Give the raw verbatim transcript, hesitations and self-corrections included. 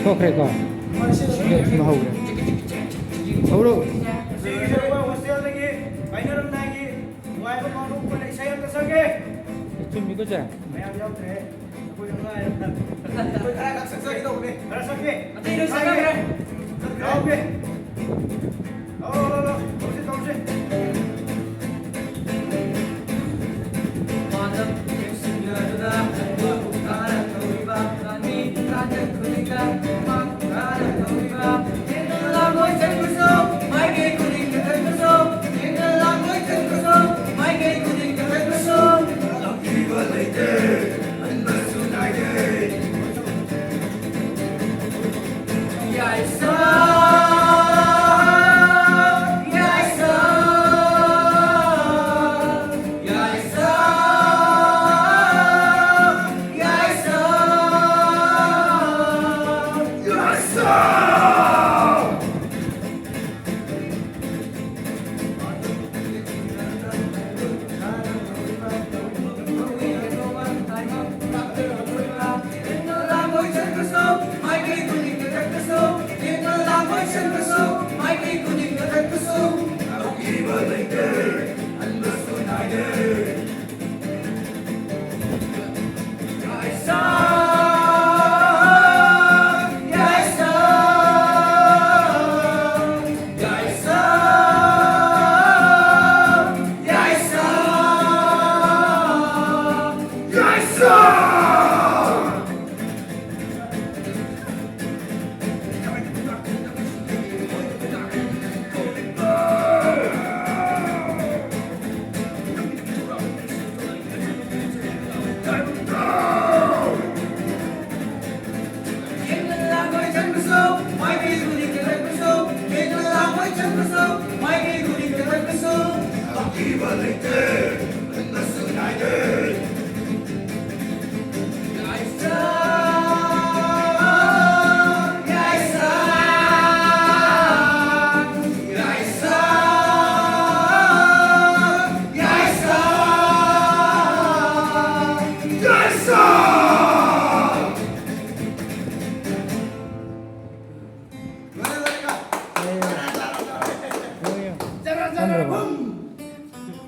ꯊꯣꯛꯈ꯭ꯔꯦꯀꯣ? ꯁꯤꯗ ꯍꯧꯔꯦ꯫ ꯍꯧꯔꯣ꯫ ꯁꯤꯒꯤꯗꯃꯛ ꯍꯣꯁꯇꯦꯜꯗꯒꯤ ꯀꯥꯏꯅꯔꯝꯗꯥꯏꯒꯤ ꯅꯨꯡꯉꯥꯏꯕ ꯄꯥꯎ ꯑꯣꯏꯅ ꯏꯁꯩ ꯑꯃꯇ ꯁꯛꯀꯦ꯫ ꯆꯨꯝꯃꯤꯀꯣ, ꯁꯦ? ꯃꯌꯥꯝ ꯌꯥꯎꯗ꯭ꯔꯦ꯫ ꯑꯩꯈꯣꯏ ꯈꯛ ꯉꯥꯏꯔꯦ꯫ ꯑꯩꯈꯣꯏ ꯈꯔ ꯈꯛ ꯁꯛꯆꯒꯦ ꯇꯧꯕꯅꯦ꯫ ꯈꯔ ꯁꯛꯀꯦ꯫ ꯑꯇꯩ ꯂꯣꯏ ꯁꯛꯅꯈ꯭ꯔꯦ꯫ ꯂꯥꯎꯒꯦ꯫ ꯂꯥꯎ, ꯂꯥꯎ, ꯂꯥꯎ꯫ ꯇꯧꯁꯦ, ꯇꯧꯁꯦ꯫